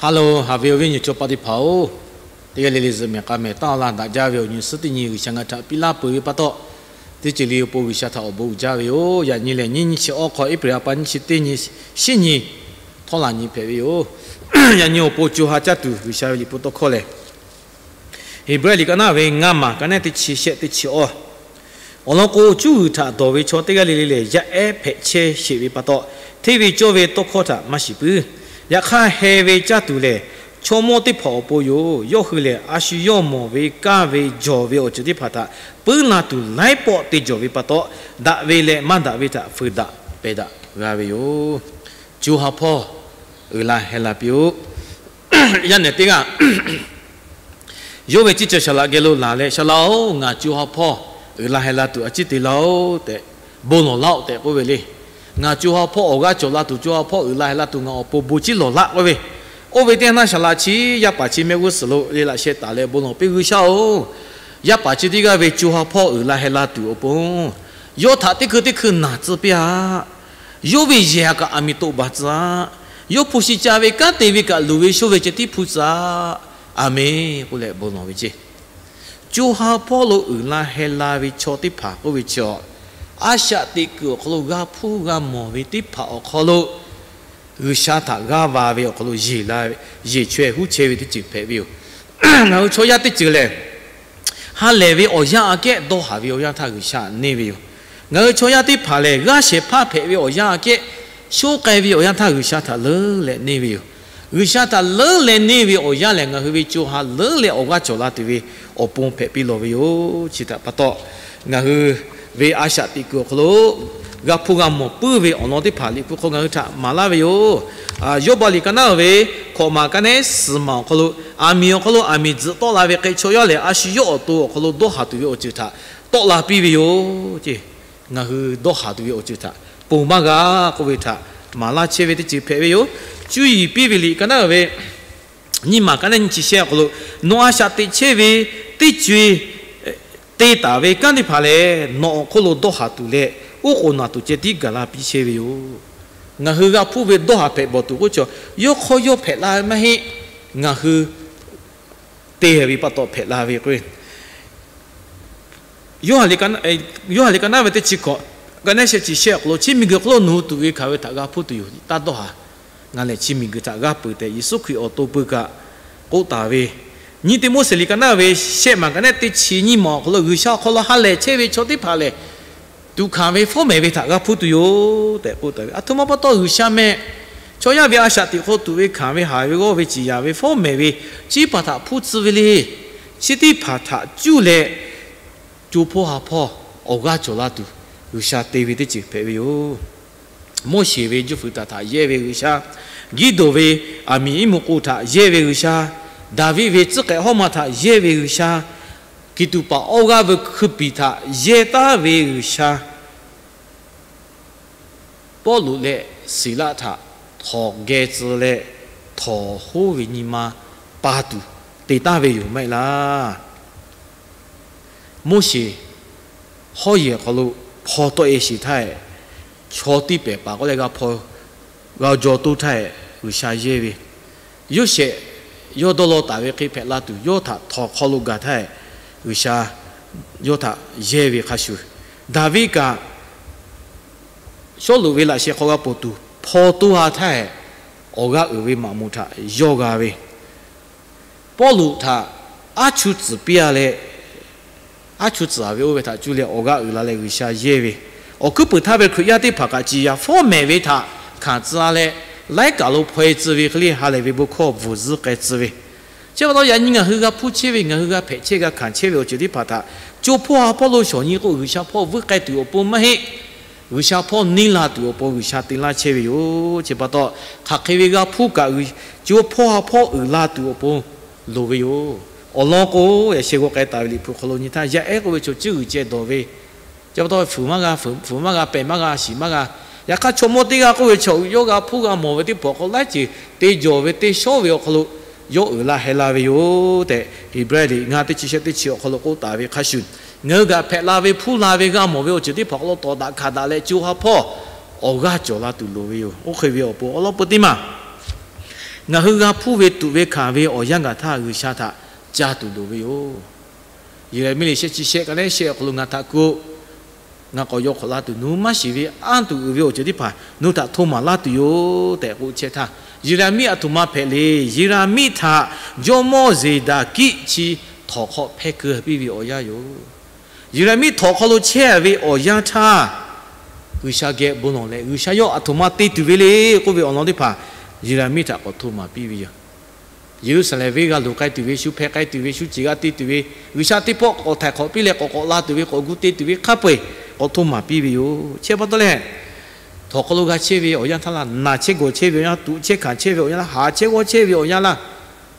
Hello, haꞈ ve awˬ viˉ awˬ nyi chaw paˆ teˇ hpaˍ-oˬ, teˇ g'aˇ le le zuhꞈ mehˍ k'a mehˍ taˇ laˇ daꞈ jaˇ ve awˬ nyi suhˉ teˇ nyi G'uiˬsha ngaˬ htaꞈ piˇ laˇ peuˬ ve pa taw, teˇ ceuˬ le awˬ pon G'uiˬsha htaꞈ awˬ bon uiˍ jaˇ ve yoˬ. Yaꞈ nyi lehˬ, nyiˇ nyi chi awˬ hk'aw April ha pa nyiˇ chi teˇ nyi, shinˉ nyi htawˇ laˬ nyi hpehꞈ ve yoˬ. Yaꞈ nyi awˬ pon co ha caˇ tuˬ G'uiˬsha ve liꞈ hpu tawˇ hkawˇ lehˬ, Heˍbrehˇ liꞈ ka naˉ ve ngaˇ maˬ ka naˉ teˇ chi shehˆ teˇ chi awˇ, awˬ lawn k'o, cuˇ g'uiˬ htaꞈ dawˬ ve chaw teˇ g'aˇ le le lehˬ, yaˇ ehˉ hpehꞈ chehˇ sheˍ ve pa taw, hteˇ ve cawˇ ve tawˇ hkawˇ htaꞈ maˇ shiˍ puiˉ. Yaꞈ hk'aˇ, heh ve caˇ tuˬ lehˬ, chaw mawˇ teˇ hpaˍ awˬ pon yoˬ. Yawˇ hui lehˬ, a shu yawˇ mawˬ ve, kaˇ ve, jawˬ ve awˬ ceuˬ teˇ hpaˍ htaꞈ puiˉ la tuˬ laiˉ pawˆ te jawˬ ve pa taw, daꞈ ve leh maˇ daꞈ ve htaꞈ feu daꞈ pehˬ daꞈ g'a ve yoˬ. Co ha hpawˇ uiˍ la heh la piˇ-oˆ. Yaˇ nehˬ teˇ g'aˇ yawˇ ve ciˇ ceuˬ saˍ laꞈ geh lo laˬ leh, Saˍ laꞈ-oˬ, ngaˬ co ha hpawˇ uiˍ la heh la tuˬ a ciˉ te laˇ-oˆ tehꞈ, bon lawˬ laˇ-oˆ tehꞈ k'oˆ ve le. Ngaˬ co ha hpawˇ awˬ g'aˇ cawˬ la tuˬ, co ha hpawˇ uiˍ la heh la tuˬ ngaˬ awˬ pon bon ciˉ lawˬ laˇ k'oˆ ve. Oˇ ve teˇ yanˇ, saˍ laꞈ chi yaˇ paˍ chi mehˆ g'uˇ suhˍ lo le laꞈ sheh taˍ leh bon lawˬ piˇ, G'uiˬsha-oˬ, yaˇ paˍ chi teˇ g'aˇ ve co ha hpawˇ uiˍ la heh la tuˬ awˬ pon, yawˇ htaꞈ teˇ hkui teˇ hkui naˬ tcuh piˇ-aˆ. Yawˇ ve yehˬ ha kaꞈ aˬ miˍ toꞈ baˬ tcuh-aˆ. Yawˇ hpu shi ca ve kanˉ te ve kaꞈ luˬ ve shoˇ ve ceh tiˉ hpu tcuh-aˆ. A menˬ k'oˆ leh bon lawˬ ve ceˇ. Co ha hpawˇ lo uiˍ la heh la ve chaw teˇ hpaˍ k'oˆ ve chaw, a shaꞈ teꞈ kuiˬ awˬ hk'aw lo g'a hpuˇ g'a mawˬ ve teˇ hpaˍ awˬ hk'aw lo G'uiˬsha htaꞈ g'aˇ va ve awˬ hk'aw lo yeˬ la ve, yeˬ chaweh huˉ chehˇ ve teˇ ceuˬ hpehꞈ ve yoˬ. Ngaˬ hui chaw yaˇ teˇ ceuˬ lehˬ, ha lehˬ ve awˬ yanˇ aꞈ kehˉ dawˇ haˍ ve awˬ yanˇ htaˇ G'uiˬsha neˇ ve yoˬ. Ngaˬ hui chaw yaˇ teˇ hpaˍ lehˬ, g'aˇ shehˍ hpaˇ hpehꞈ ve awˬ yanˇ aꞈ kehˉ, shoˉ k'ai ve awˬ yanˇ htaˇ G'uiˬsha htaꞈ leuˉ leh neˇ ve yoˬ. G'uiˬsha htaꞈ leuˉ leh neˇ ve awˬ yanˇ lehˬ, ngaˬ hui ve co ha leuˉ leh awˬ g'aˇ cawˬ la tuˬ ve awˬ pon hpehꞈ piˇ lawˬ ve yoˬ. Chi htaꞈ pa taw, ngaˬ hui ve a shaꞈ teꞈ kuiˬ awˬ hk'aw lo g'a hpuˇ g'a mawˬ puiˉ ve awˬ lawn teˇ hpaˍ liꞈ hpu hk'aw ngaˬ hui htaꞈ maˍ laˇ ve yoˬ. Yawˇbaˆ liꞈ ka naˉ ve hkawꞈ maˬ ka naˉ suhˍ maˬ awˬ hk'aw lo, aˬ miˍ awˬ hk'aw lo aˬ miˍ tzuhꞈ tawˆ la ve hk'e, chaw yaˇ lehˬ a shu yawˇ awˬ to awˬ hk'aw lo dawˇ haˍ tuˬ ve awˬ ceuˬ htaꞈ tawˆ la piˇ ve yoˬ. Ngaˬ hui dawˇ haˍ tuˬ ve awˬ ceuˬ htaꞈ ponˬ maˇ g'a k'oˆ ve htaꞈ maˍ laˇ chehˇ ve teˇ ceuˬ hpehꞈ ve yoˬ. Cuˇ yiˍ piˇ ve liꞈ ka naˉ ve nyiˇ maˬ ka naˉ nyiˇ chi shehˆ awˬ hk'aw lo, nawˬ a shaꞈ teꞈ chehˇ ve teˇ co-e te taˍ ve kanˉ teˇ hpaˍ lehˬ, nawˬ awˬ hk'oˆ lo dawˇ haˍ tuˬ leh, oˉ k'oˍ naˬ tuˬ ceh tiˉ gaˬ la piˇ chehˇ ve yoˬ. Ngaˬ hui g'a hpuˇ ve dawˇ haˍ hpehꞈ bawˬ tuˬ k'oˆ chaw, yawˇ hk'aw yawˇ hpehꞈ la ve maˇ heˆ. Ngaˬ hui te ve pa taw hpehꞈ la ve k'o, Yoˇhanˬ liꞈ ka naˉ ve teˇ chi hkawꞈ, ka naˉ shehˆ chi shehˆ awˬ hk'aw lo, chi miˬguiˬ hk'aw lo nawˬ hui tuꞈ ve hkanˍ ve htaꞈ g'a hpuˇ tuˬ yoˬ. Taˇ dawˇ haˍ. Ngaˬ lehˬ chi miˬguiˬ htaꞈ g'aˇ peuˬ tehꞈ Yeˍsuˆ Hkriꞈ awˬ to pui kaꞈ k'oˆ taˍ ve, nyiˇ Tiˆmoˉseˍ liꞈ ka naˉ ve shehˆ maˬ ka naˉ teˇ chi nyiˇ maˬ awˬ hk'aw lo, G'uiˬsha awˬ hk'aw lo ha lehˬ chehˇ ve chaw teˇ hpaˍ lehˬ, tuꞈ hkanˍ ve fawˉ mehˍ ve htaꞈ g'a hpuˇ tuˬ yoˬ tehꞈ k'oˆ taˍ ve. A htoꞈ ma pa taw G'uiˬsha meh, chaw yaˇ ve a shaꞈ teꞈ hk'aw tuꞈ ve hkanˍ ve haˍ ve g'awˇ ve ciˍ yanˍ ve fawˉ mehˍ ve chi teˇ hpaˍ htaꞈ hpuˇ tcuh ve le. Chi teˇ hpaˍ htaꞈ cuˇ leh, co hpawˇ ha hpawˇ awˬ g'aˇ cawˬ la tuˬ G'uiˬsha te ve teˇ ceuˬ hpehꞈ ve yoˬ. Moˉseˍ ve juˇ fuiˍ htaꞈ htaꞈ yehˇ ve G'uiˬsha, Giˇdeˍonˍ ve aˬ miˍ iˉ mvuhˇ k'o htaꞈ yehˇ ve G'uiˬsha, Daˍviˆ ve tcuhˉ k'ehꞈ hawˉ ma htaꞈ yehˇ ve G'uiˬsha, kiˍ tuꞈ paˍ awˇ g'aˇ ve hkui piˍ htaꞈ yehˇ taˉ ve G'uiˬsha, Pawˇluꞈ leh Siˍlaˆ htaꞈ htawnˍ geh tcuh leh, htawnˍ hoˉ ve nyi ma pa tuˬ te taˍ ve yoˬ maˇ heˆ laˇ. Moˉseˍ hawˉ yehˬ hk'aw lo hpaw tawˆ-e sheˍ htaˇ, chaw tiˇ pehˍ paˍ k'oˆ leh g'a hpaw g'a jaw toˇ htaˇ, G'uiˬsha yehˇ ve, Yoˇsehꞈ yawˇ dawˇ law taˍ ve hk'e hpehꞈ la tuˬ yawˇ htaꞈ htawnˍ hk'aw lo gaˬ htaˇ, G'uiˬsha yawˇ htaꞈ yehˇ ve hk'a shuˍ, Daˍviˆ kaꞈ Sawˉluꞈ ve laꞈ sheh hk'aw g'a ponˬ tuˬ hpaw toˇ ha htaˇ, awˬ g'aˇ uiˍ ve maꞈ moˍ htaꞈ yawˇ g'a ve, Pawˇluꞈ htaꞈ aˉ chuˇ tcuhˍ piˇ-a leh, aˉ chuˇ tcuhˍ-a ve oˇ ve htaꞈ cuˇ leh awˬ g'aˇ uiˍ la leh G'uiˬsha yehˇ ve, awˬ hkuiˉ puiˍ htaˇ ve Hkriꞈ yaˇ teˇ hpaˍ kaꞈ ciˍ yanˍ fawˉ mehˍ ve htaꞈ hkanˍ tcuh-a leh, laiˉ kaˬ lo hpaw-e tcuh ve hk'e le ha lehˬ ve bon hkawˇ bvuhˬ zuhˆ k'ai tcuh ve, chi pa taw yaꞈ nyi ngaˬ hui g'a hpuˇ chehˇ ve, ngaˬ hui g'a hpehꞈ chehˇ g'a hkanˍ chehˇ ve awˬ ceuˬ teˇ hpaˍ htaꞈ co hpawˇ ha hpawˇ lo shawˍ nyi k'o, G'uiˬsha hpawˇ vuiˇ k'ai tuˬ awˬ pon maˇ heˆ. G'uiˬsha hpawˇ neˇ la tuˬ awˬ pon G'uiˬsha te laˇ chehˇ ve yoˬ. Chi pa taw, hk'aˬ hk'e ve g'a hpuˇ kaꞈ, co hpawˇ ha hpawˇ uiˍ la tuˬ awˬ pon loˍ ve yoˬ. Awˬ lawn k'o, yaꞈ sheh g'aw k'ai taˍ ve Liꞈ hpu hk'aw lo nyi htaˇ, yaˇ ehˉ k'oˆ ve chaw cuˇ g'uiˬ ceh dawˬ ve, chi pa taw fuiˍ maˇ g'a, fuiˍ maˇ g'a, pehˬ maˇ g'a, shiˍ maˇ g'a. Yaꞈ hk'aˇ, chaw mawˇ teˇ g'aˇ k'oˆ ve chaw yawˇ g'a hpuˇ g'a mawˬ ve teˇ hpaˍ awˬ hk'aw laiˉ ceuˬ te jawˬ ve te shawˉ ve awˬ hk'aw lo yawˇ uiˍ la heh la ve yoˬ tehꞈ, Heˍbrehˇ liꞈ ngaˇ teˇ chi shehˆ teˇ chi awˬ hk'aw lo k'oˆ taˍ ve hk'a shuˍ, ngaˬ hui kaꞈ hpehꞈ la ve hpuˇ la ve g'a mawˬ ve awˬ ceuˬ teˇ hpaˍ awˬ hk'aw lo tawˍ daꞈ hkanˍ daꞈ leh co ha hpawˇ awˬ g'aˇ cawˬ la tuˬ loˍ ve yoˬ. Oˇ hk'e ve awˬ pon awˬ lawn peu teˇ maˬ Ngaˬ hui g'a hpuˇ ve tuꞈ ve hkanˍ ve awˬ yanˇ gaˬ htaˇ G'uiˬsha htaꞈ ca tuˬ loˍ ve yoˬ. Yeˍraˍmiˆ liꞈ shehˆ chi shehˆ ka neˉ shehˆ awˬ hk'aw lo ngaˬ htaꞈ k'oˆ, ngaˬ k'awꞈ yaw hk'awꞈ la tuˬ nawˬ hui maˇ shiˍ ve, anˇ tuˬ uiˍ ve awˬ ceuˬ teˇ hpaˍ nawˬ hui htaꞈ hto maˍ laˇ tuˬ yoˬ tehꞈ k'oˆ chehˇ htaˇ, Yeˍraˍmiˆ aˬ htoꞈ ma hpehꞈ le. Yeˍraˍmiˆ htaꞈ jawˇmawˇ Zeˍdaˍkiˆ chi htawnˍ hk'aw hpehˇ keu piˇ ve awˬ yanˇ yoˬ. Yeˍraˍmiˆ htawnˍ hk'aw lo chehˇ ve awˬ yanˇ htaˇ, G'uiˬsha geh bon lawˬ leh G'uiˬsha yawˇ aˬ htoꞈ ma te tuˬ ve le k'oˆ ve awˬ lawn teˇ hpaˍ Yeˍraˍmiˆ htaꞈ k'awꞈ hto maˍ piˇ ve yoˬ. Yeˍruˆsaˍlehnˍ venˇ g'a luˬ k'ai tuˬ ve, shu hpeh k'ai tuˬ ve, shu ciˬ g'a te tuˬ ve, G'uiˬsha teˇ pawˆ k'awꞈ htaiˍ hk'awꞈ piˇ leh k'awꞈ k'awꞈ la tuˬ ve, k'awꞈ gu te tuˬ ve hk'a peu-eˬ k'awꞈ hto maˍ piˇ ve yoˬ. Chi pa taw leh, htawnˍ hk'aw lo g'a chehˇ ve awˬ yanˇ htaˇ laˇ, naˬ chehˇ gawˬ chehˇ ve awˬ yanˇ, tuꞈ chehˇ hkanˍ chehˇ ve awˬ yanˇ laˇ, haˍ chehˇ g'awˇ chehˇ ve awˬ yanˇ laˇ,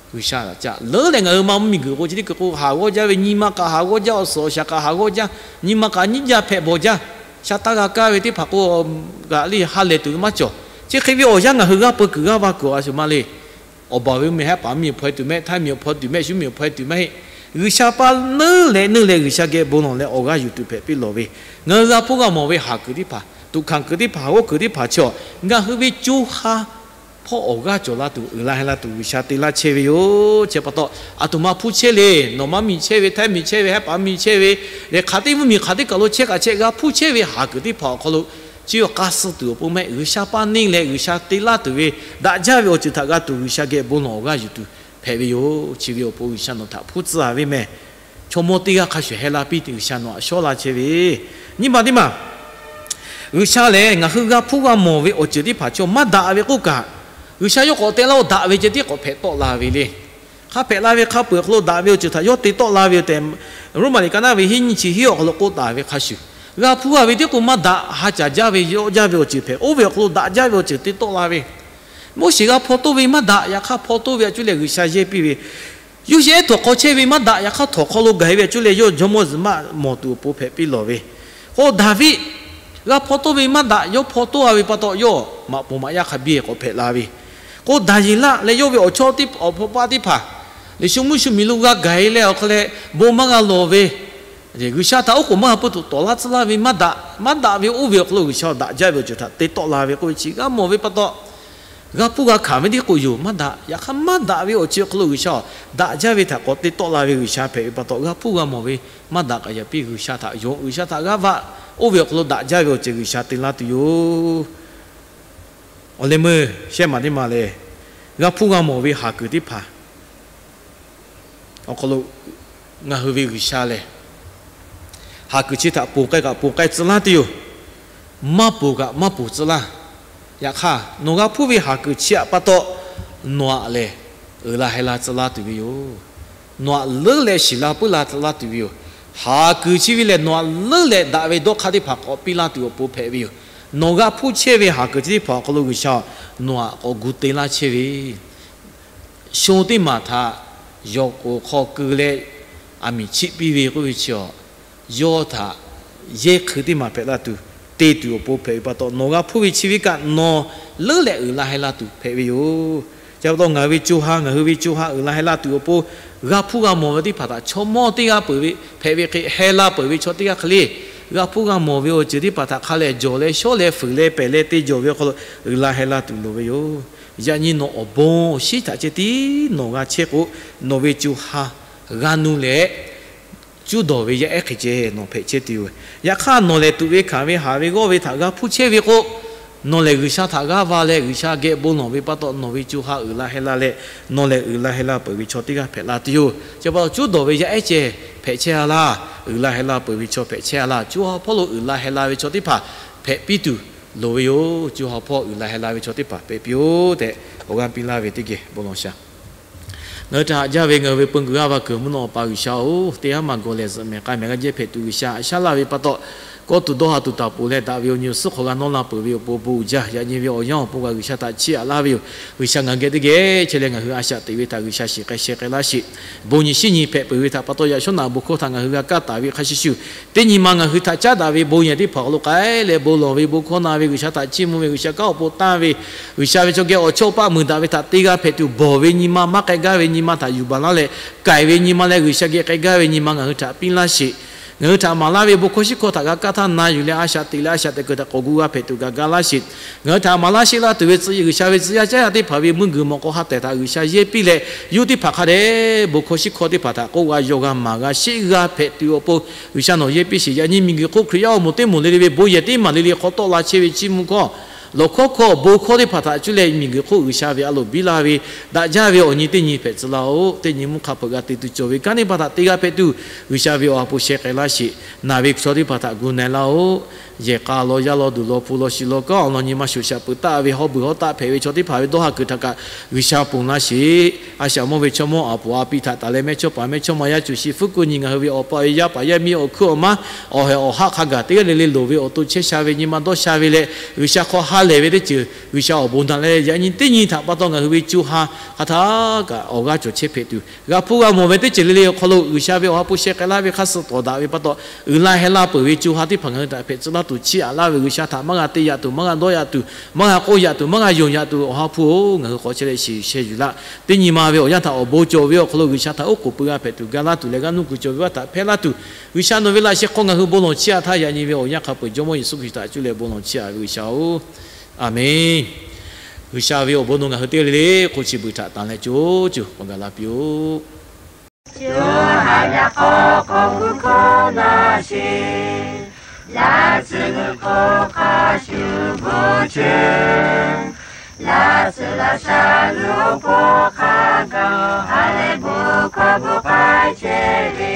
G'uiˬsha htaꞈ ca leuˉ leh ngaˬ hui ma mvuhˇmiˬ guiˬ k'o chi teˇ hkui k'o haˍ g'awˇ jaˇ ve, nyi ma kaꞈ haˍ g'awˇ jaˇ, awˬ suhˍ awˬ shaˍ kaꞈ haˍ g'awˇ jaˇ, nyi ma kaꞈ nyiˉ jaˇ hpehꞈ bawˬ jaˇ, sha taˇ g'a kaˇ ve teˇ hpaˍ k'o, g'aꞈ liˇ ha lehˬ tuˬ ve maˇ cawˬ. Chi hk'e ve awˬ yanˇ ngaˬ hui g'aˇ peu kuiˬ g'aˇ va kuiˬ awˬ a shuˍ ma le. Awˬ baˬ ve mvuhˇmiˬ haˉ paˍ mvuhˇmiˬ hpaw e tuˬ mehˆ, htaiˇ miˬ awˬ hpaw tuˬ mehˆ, shu miˬ awˬ hpaw e tuˬ maˇ heˆ. G'uiˬsha paˇ leuˉ leh nuˇ leh G'uiˬsha geh bon lawˬ leh awˬ g'aˇ yuˬ tuˬ hpehꞈ piˇ lawˬ ve, ngaˬ hui g'a hpuˇ g'a mawˬ ve haˍ kuiˬ teˇ hpaˍ, tuꞈ hkanˍ kuiˬ teˇ hpaˍ, g'awˇ kuiˬ teˇ hpaˍ chi awˬ, ngaˬ hui ve co ha hpawˇ awˬ g'aˇ cawˬ la tuˬ uiˍ la heh la tuˬ G'uiˬsha te laˇ chehˇ ve yoˬ. Chi pa taw, aˬ htoꞈ ma hpuˇ chehˇ le, nawˬ maˇ miˬ chehˇ ve, htaiˇ miˬ chehˇ ve, haˉ paˍ miˬ chehˇ ve, leh hk'aˬ teˇ mvuhˇmiˬ hk'aˬ teˇ kaˬ lo chehˇ kaꞈ chehˇ, g'a hpuˇ chehˇ ve haˍ kuiˬ teˇ hpaˍ awˬ hk'aw lo, chi awˬ k'a suh tuˬ awˬ pon mehˆ, G'uiˬsha paˇ neˇ leh G'uiˬsha te laˇ tuˬ ve daꞈ jaˇ ve awˬ ceuˬ htaꞈ g'a tuˬ G'uiˬsha geh bon lawˬ awˬ g'aˇ yuˬ tuˬ hpehꞈ ve yoˬ. Chi ve awˬ pon G'uiˬsha nawˬ htaꞈ hpuˇ tcuh a ve mehˬ. Chaw mawˇ teˇ g'aˇ hk'a shuˍ heh la piˇ tuˬ G'uiˬsha nawˬ htaꞈ shawˉ la chehˇ ve, nyi ma teˇ maˬ G'uiˬsha lehˬ ngaˬ hui g'a hpuˇ g'a mawˬ ve awˬ ceuˬ teˇ hpaˍ chaw maˇ daꞈ ve k'oˆ kaꞈ, G'uiˬsha yawˇ k'awꞈ te laˇ-o daꞈ ve ceh tiˉ k'awꞈ hpehꞈ tawˆ la ve le. Hk'a hpehꞈ la ve hk'a peu-eˬ awˬ hk'aw lo daꞈ ve awˬ ceuˬ htaꞈ yawˇ te tawˆ la ve yoˬ tehꞈ, Roˉmaꞈ liꞈ ka naˉ ve hiˉ nyiˇ chi hiˉ awˬ hk'aw lo k'oˆ taˍ ve hk'a shuˍ, g'a hpuˇ g'a ve tiˉ k'o maˇ daꞈ, ha caˍ jaˇ ve, yawˆ jaˇ ve awˬ ceuˬ hpehꞈ, oˇ ve awˬ hk'aw lo daꞈ jaˇ ve awˬ ceuˬ te tawˆ la ve. Moˉseˍ g'a hpaw toˇ ve maˇ daꞈ, yaꞈ hk'aˇ hpaw toˇ ve a cuˇ leh G'uiˬsha yehˇ piˇ ve, Yoˇsehꞈ ehˉ htawnˍ hk'aw chehˇ ve maˇ daꞈ, yaꞈ hk'aˇ htawnˍ hk'aw lo gaˬ e ve a cuˇ leh yawˇ jawˇmawˇ zuhꞈ maˆ mawˬ tuˬ awˬ pon hpehꞈ piˇ lawˬ ve. K'o Daˍviˆ g'a hpaw toˇ ve maˇ daꞈ, yawˇ hpaw toˇ a ve pa taw yawˇ maꞈ poˍ maꞈ yaˇ hk'a biˇ k'awꞈ hpehꞈ la ve. K'o Daˍyeˍlaˆ leh yawˇ ve awˬ chawˇ teˇ awˬ hpaw paˇ teˇ hpaˍ, liꞈ shu mvuhˇ shu miˬ lo g'a gaˬ e leh awˬ hk'aw leh bon maˇ g'a lawˬ ve, G'uiˬsha htaꞈ oˉ k'oˍ maˇ ha pui tuˬ tawˍ laˇ tcuhˉ laˇ ve maˇ daꞈ, maˇ daꞈ ve oˇ ve awˬ hk'aw lo G'uiˬsha daꞈ jaˇ ve awˬ ceuˬ htaꞈ te tawˆ la ve k'oˆ ve chi g'a mawˬ ve pa taw, g'a hpuˇ g'a hkanˍ ve tiˉ k'o yoˬ maˇ daꞈ, yaꞈ hk'aˇ maˇ daꞈ ve awˬ ceuˬ awˬ hk'aw lo G'uiˬsha daꞈ jaˇ ve htaꞈ k'awꞈ te tawˆ la ve G'uiˬsha hpehꞈ ve pa taw, g'a hpuˇ g'a mawˬ ve maˇ daꞈ k'aꞈ yaꞈ piˇ G'uiˬsha htaꞈ yonˍ, G'uiˬsha htaꞈ g'aˇ va, oˇ ve awˬ hk'aw lo daꞈ jaˇ ve awˬ ceuˬ G'uiˬsha te laˇ tuˬ yoˬ. Awˬ leh meuˇ shehˆ maˬ teˇ maˬ lehˬ, g'a hpuˇ g'a mawˬ ve haˍ kuiˬ teˇ hpaˍ awˬ hk'aw lo ngaˬ hui ve G'uiˬsha lehˬ, haˍ kuiˬ chi htaꞈ ponˬ k'ai kaꞈ ponˬ k'ai tcuh laˇ tuˬ yoˬ. Maˇ ponˬ kaꞈ maˇ ponˬ tcuh laˇ. Yaꞈ hk'aˇ nawˬ g'a hpuˇ ve haˍ kuiˬ chi aꞈ pa taw, nawˬ aꞈ lehˬ uiˍ la heh la tcuh laˇ tuˬ ve yoˬ. Nawˬ aꞈ leuˉ leh shiˍ la puiˉ la tcuh laˇ tuˬ ve yoˬ. Haˍ kuiˬ chi ve lehˬ nawˬ aꞈ leuˉ leh daꞈ ve dawˇ hk'aˇ teˇ hpaˍ k'awꞈ piˇ laˇ tuˬ awˬ pon hpehꞈ ve yoˬ. Nawˬ g'a hpuˇ chehˇ ve haˍ kuiˬ chi teˇ hpaˍ awˬ hk'aw lo G'uiˬsha nawˬ aꞈ k'awꞈ gu te laˇ chehˇ ve, sho teˇ maˬ htaꞈ yawˬ k'oˍ hk'aw keu leh aˬ miˍ chiˆ piˇ ve k'oˆ ve chi a, yawˇ htaꞈ yehˇ hk'ui teˇ maˬ hpehꞈ la tuˬ te tuˬ awˬ pon hpehꞈ ve pa taw, nawˬ g'a hpuˇ ve chi ve kaꞈ nawˬ leuˉ leh uiˍ la heh la tuˬ hpehꞈ ve yoˬ. Chi pa taw ngaˬ hui ve co ha, ngaˬ hui ve co ha uiˍ la heh la tuˬ awˬ pon g'a hpuˇ g'a mawˬ ve teˇ hpaˍ htaꞈ chaw mawˇ teˇ g'aˇ peuˬ ve hpehꞈ ve hk'e heh la peuˬ ve chaw teˇ g'aˇ hk'e le, g'a hpuˇ g'a mawˬ ve awˬ ceuˬ teˇ hpaˍ htaꞈ hk'a lehˬ jawˬ leh shawˉ leh fuiˍ leh pehˬ leh te jawˬ ve awˬ hk'aw lo uiˍ la heh la tuˬ loˍ ve yoˬ. Yaꞈ nyi nawˬ awˬ bon awˬ shiˉ htaꞈ ceh tiˉ nawˬ g'a chehˇ k'o, nawˬ ve co ha g'a nuˇ leh cuˇ dawˬ ve yaˇ ehˉ hk'e ceh nawˬ hpehꞈ chehˇ tuˬ yoˬ. Yaꞈ hk'aˇ nawˬ lehˬ tuꞈ ve hkanˍ ve haˍ ve g'awˇ ve htaꞈ g'a hpuˇ chehˇ ve k'o, nawˬ lehˬ G'uiˬsha htaꞈ g'aˇ va leh G'uiˬsha geh bon lawˬ ve pa taw nawˬ ve co ha uiˍ la heh la leh, nawˬ lehˬ uiˍ la heh la peuˬ ve chaw teˇ g'aˇ hpehꞈ la tuˬ yoˬ. Chi pa taw cuˇ dawˬ ve yaˇ ehˉ ceh hpehꞈ chehˇ a laˇ, uiˍ la heh la peuˬ ve chaw hpehꞈ chehˇ a laˇ, co ha hpawˇ lo uiˍ la heh la ve chaw teˇ hpaˍ hpehꞈ piˇ tuˬ loˍ ve yoˬ. Co ha hpawˇ uiˍ la heh la ve chaw teˇ hpaˍ hpehꞈ piˇ-oˆ tehꞈ awˬ g'aˇ piˇ laˇ ve teˇ geh bon lawˬ shaˍ. Ngaˬ hui htaꞈ haꞈ jaˇ ve ngaˬ hui ve peu kuiˬ g'aˇ va kuiˬ mvuhˇ naw Awˬ pa G'uiˬsha-oˬ, teˇ haˉ maˬ gawˬ lehˬ zuhꞈ mehˍ k'ai mehˍ g'a jehˇ hpehꞈ tuˬ G'uiˬsha haꞈ shaˉ laˇ ve pa taw, kawˇ tuˬ dawˇ ha tuˬ taˍ poˬ leh daꞈ ve awˬ nyi awˬ suhˉ hk'aw g'a nawˇ la peuˬ ve awˬ pon bon uiˍ jaˇ. Yaꞈ nyi ve awˬ yanˇ awˬ pon kaꞈ G'uiˬsha htaꞈ chiˇ aꞈ laˇ ve yoˬ. G'uiˬsha ngaˬ hui geh teˇ geh chehˇ leh ngaˬ hui a shaꞈ teꞈ ve htaꞈ G'uiˬsha shiˍ k'ai sheh k'ai laˇ sheˍ. Bon nyi shiˉ nyi hpehꞈ peuˬ ve htaꞈ pa taw yaꞈ shawˉ naꞈ bon hkawˇ htaꞈ ngaˬ hui g'a kaˇ taˍ ve hk'a shuˍ shuˍ, teˇ nyi ma ngaˬ hui htaꞈ caˉ daꞈ ve bon yehˬ teˇ hpaˍ awˬ hk'aw lo k'ai leh bon lawˬ ve, bon hkawˇ na ve, G'uiˬsha htaꞈ chiˇ mvuh ve, G'uiˬsha kanˉ awˬ pon tanˇ ve, G'uiˬsha ve chaw geh awˬ chawˇ paˆ muiˬ daꞈ ve htaꞈ te g'a hpehꞈ tuˬ bawˬ ve nyi ma, maˇ k'ai gaˇ ve nyi ma htaꞈ yuˬ baˬ laˇ leh, k'ai ve nyi ma leh G'uiˬsha geh k'ai gaˇ ve nyi ma ngaˬ hui htaꞈ piˇ laˇ sheˍ. Ngaˬ hui htaꞈ maˍ laˇ ve bon hkawˇ shiˉ hkawˇ htaꞈ g'a kaˇ htaˇ na yuˬ leh, a shaꞈ teꞈ leh a shaꞈ teꞈ kuiˬ htaꞈ k'awꞈ gu g'a hpehꞈ tuˬ kaꞈ ga laˇ sheˍ. Ngaˬ hui htaꞈ maˍ laˇ sheˆ laˇ tuˬ ve tcuh G'uiˬsha ve tcuh yaˇ caˉ yaˇ teˇ hpaˍ ve meuˇ guiˬ mawˬ k'aw ha tehˬ htaꞈ G'uiˬsha yehˇ piˇ leh, yawˇ teˇ hpaˍ hk'a dehꞈ bon hkawˇ shiˉ hkawˇ teˇ hpaˍ htaꞈ k'oˆ g'a yaw g'a maˍ g'a sheˆ g'a hpehꞈ tuˬ awˬ pon G'uiˬsha nawˬ yehˇ piˇ sheˍ. Yaꞈ nyi miˬguiˬ hk'oˆ Hkriꞈ yaˇ awˬ moˍ teˇ moˍ le le ve bon yehˬ teˇ maˬ le le hk'aw tawˆ la chehˇ ve chiˇ mvuh hkawˇ lawˬ hkawˇ hkawˇ bon hkawˇ teˇ hpaˍ htaꞈ cuˇ leh miˬguiˬ hk'oˆ G'uiˬsha ve a loˍ biˇ laˇ ve daꞈ jaˇ ve awˬ nyi teˇ nyi hpehꞈ tcuh laˇ-oˆ. Teˇ nyi mvuhˇ hk'a hpeuꞈ g'a te tuˬ cawˬ ve kanˉ teˇ hpaˍ htaꞈ te g'a hpehꞈ tuˬ, G'uiˬsha ve awˬ ha hpu sheh k'ai laˇ sheˍ. Naˬ ve chaw teˇ hpaˍ htaꞈ gu na-e laˇ-oˆ. Yehˬ k'a law yaˇ law duˬ law hpu law shi law kanˉ awˬ lawn nyi ma shoˍ shaꞈ peuˬ taˆ ve hawˉ beuˬ hawˉ taˆ hpehꞈ ve chaw teˇ hpaˍ ve dawˇ ha kuiˬ htaꞈ kaꞈ G'uiˬsha ponˬ laˇ sheˍ. A shaꞈ mawˇ ve chaw mawˇ a poˍ a pi htaꞈ taˍ leh mehˇchawˇpaˍ mehˇchawˇmaˇ yaˇ cuˬ shi fuˉ kuˆ nyi ngaˬ hui ve awˬ pa ve yaˇ paˍ yaˇ miˇ awˬ hkuiˉ awˬ maˇ awˬ heh awˬ haˆ hk'a gaˬ teˇ g'aˇ le le loˍ ve awˬ to chehˇ sha ve nyi ma dawˇ sha ve leh, G'uiˬsha hk'aw ha lehˬ ve teˇ ceuˬ G'uiˬsha awˬ bon na leh, yaꞈ nyi teˇ nyi htaꞈ pa taw ngaˬ hui ve co ha hk'a htaˇ kaꞈ awˬ g'aˇ cawˬ chehˇ hpehꞈ tuˬ, g'a hpuˇ g'a mawˬ ve teˇ ceuˬ le le awˬ hk'aw lo G'uiˬsha ve awˬ ha hpu sheh k'ai laˇ ve hk'a suh tawˍ daꞈ ve pa taw, uiˍ la heh la peuˬ ve co ha teˇ hpaˍ ngaˬ hui htaꞈ hpehꞈ tcuh laˇ tuˬ chiˇ aꞈ laˇ ve G'uiˬsha htaꞈ maˇ g'a te yaꞈ tuˬ, maˇ g'a dawˇ yaꞈ tuˬ, maˇ g'a k'oˆ yaꞈ tuˬ, maˇ g'a yonˍ yaꞈ tuˬ, awˬ ha hpu-oˬ, ngaˬ hui k'awꞈ chehˇ leh shiˍ yuˬ sheh yuˬ laˇ. Teˇ nyi ma ve awˬ yanˇ htaꞈ awˬ bon cawˬ ve awˬ hk'aw lo G'uiˬsha htaꞈ oˉ k'oˍ pui g'a hpehꞈ tuˬ ga laˇ tuˬ leh, g'aˇ nuˇ kuiˬ cawˬ ve awˬ htaꞈ hpehˇ laˇ tuˬ, G'uiˬsha nawˬ ve laꞈ sheh hk'aw ngaˬ hui bon lawˬ chiˇ aꞈ htaˇ, yaꞈ nyi ve awˬ yanˇ hk'a peuˬ Jawˇmawˇ Yeˍsuˆ Hkriꞈ htaꞈ cuˇ leh bon lawˬ chiˇ aꞈ ve G'uiˬsha-oˬ, Aˍmenˇ. G'uiˬsha ve awˬ bon nawˬ ngaˬ hui teˇ g'aˇ le le k'o chi beuꞈ htaꞈ tanˍ leh co co k'awꞈ gaˬ la piˇ-oˆ. Coˇ haˍ yaꞈ k'aw k'awꞈ gu hkawˇ na sheˍ. Laˇ tcuh g'uiˬ hk'oˆ hk'a shuˍ bvuhꞈ chehˇ. Laˇ tcuh laˇ sha g'uiˬ awˬ hk'oˆ hk'a gaˬ, ha lehˬ bon hkawˇ bvuhꞈ k'ai chehˇ ve,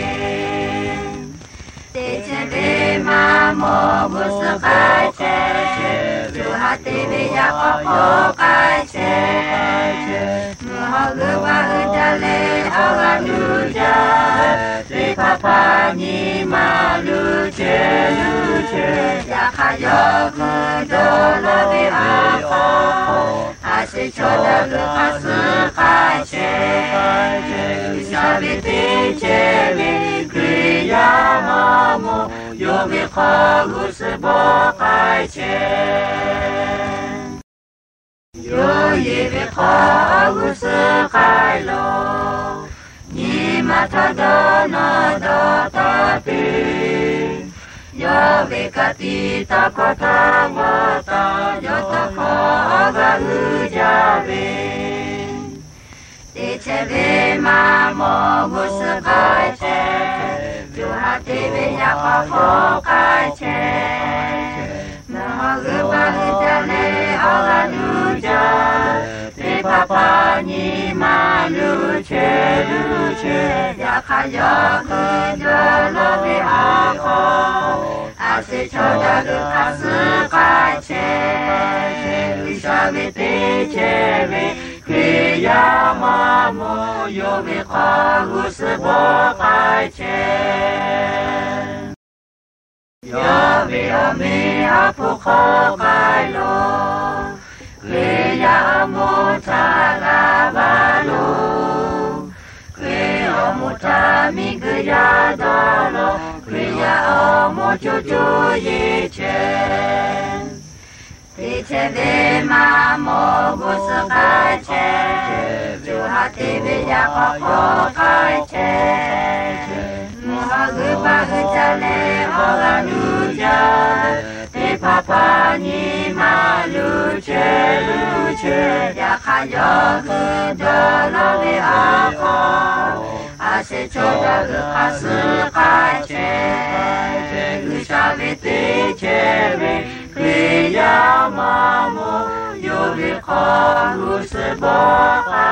teˇ chehˇ ve maˇ mawˬ g'uˇ suhˍ k'ai chehˇ. Coˇ haˍ te ve yaꞈ k'aw k'oˆ k'ai chehˇ. Mvuhˇ hawˉ g'uiˬ baˆ hui jaˇ leh awˬ g'aˇ nuˇ jaˇ, teˇ hpaˍ hpaˍ nyi ma luˬ chehˇ luˬ chehˇ. Yaꞈ hk'aˇ yawˇ hui dawˇ law ve awˬ hk'aw, a shu chaw daꞈ g'uiˬ hk'a suh k'ai chehˇ. G'uiˬsha ve teˇ chehˇ ve Hkriꞈ yaˇ maˇ mawˬ, yawˇ ve hk'aw g'uˇ suhˍ bvuhꞈ k'ai chehˇ. Yawˇ yehˬ ve hk'aw g'uˇ suhˍ k'ai lawˬ. Nyi ma htaꞈ dawˇ nawˇ dawˇ taˍ te. Yawˇ ve ka tiꞈ taˇ hkawˇ htaˇ g'awˇ taˍ, yawˇ tawˇ hkawˇ awˬ g'aˇ uiˍ jaˇ ve, teˇ chehˇ ve maˇ mawˬ g'uˇ suhˍ k'ai chehˇ. Coˇ haˍ te ve yaꞈ k'aw k'oˆ k'ai chehˇ. Mvuhˇ hawˉ g'uiˬ baˆ hui jaˇ leh awˬ g'aˇ nuˇ jaˇ, teˇ hpaˍ hpaˍ nyi ma luˬ chehˇ luˬ chehˇ. Yaꞈ hk'aˇ yawˇ hui dawˇ law ve awˬ hk'aw, a shu chaw daꞈ g'uiˬ hk'a suh k'ai chehˇ. G'uiˬsha ve teˇ chehˇ ve Hkriꞈ yaˇ maˇ mawˬ, yawˇ ve hk'aw g'uˇ suhˍ bvuhꞈ k'ai chehˇ. Yawˇ ve awˬ meꞈ awˬ hponˇ hk'aw k'ai lawˬ. Hkriꞈ yaˇ awˬ moˍ htaꞈ g'a va loˬ. Hkriꞈ awˬ moˍ htaꞈ miˬguiˬ yaˇ dawˇ lawˬ. Hkriꞈ yaˇ awˬ moˍ co co yeˬ chehˇ. Teˇ chehˇ ve maˇ mawˬ g'uˇ suhˍ k'ai chehˇ. Coˇ haˍ te ve yaꞈ k'aw k'oˆ k'ai chehˇ. Mvuhˇ hawˉ g'uiˬ baˆ hui jaˇ leh awˬ g'aˇ nuˇ jaˇ, teˇ hpaˍ hpaˍ nyi ma luˬ chehˇ luˬ chehˇ. Yaꞈ hk'aˇ yawˇ hui dawˇ law ve awˬ hk'aw, a shu chaw daꞈ g'uiˬ hk'a suh k'ai chehˇ. G'uiˬsha ve teˇ chehˇ ve Hkriꞈ yaˇ maˇ mawˬ, yawˇ ve hk'aw g'uˇ suhˍ bvuhꞈ k'ai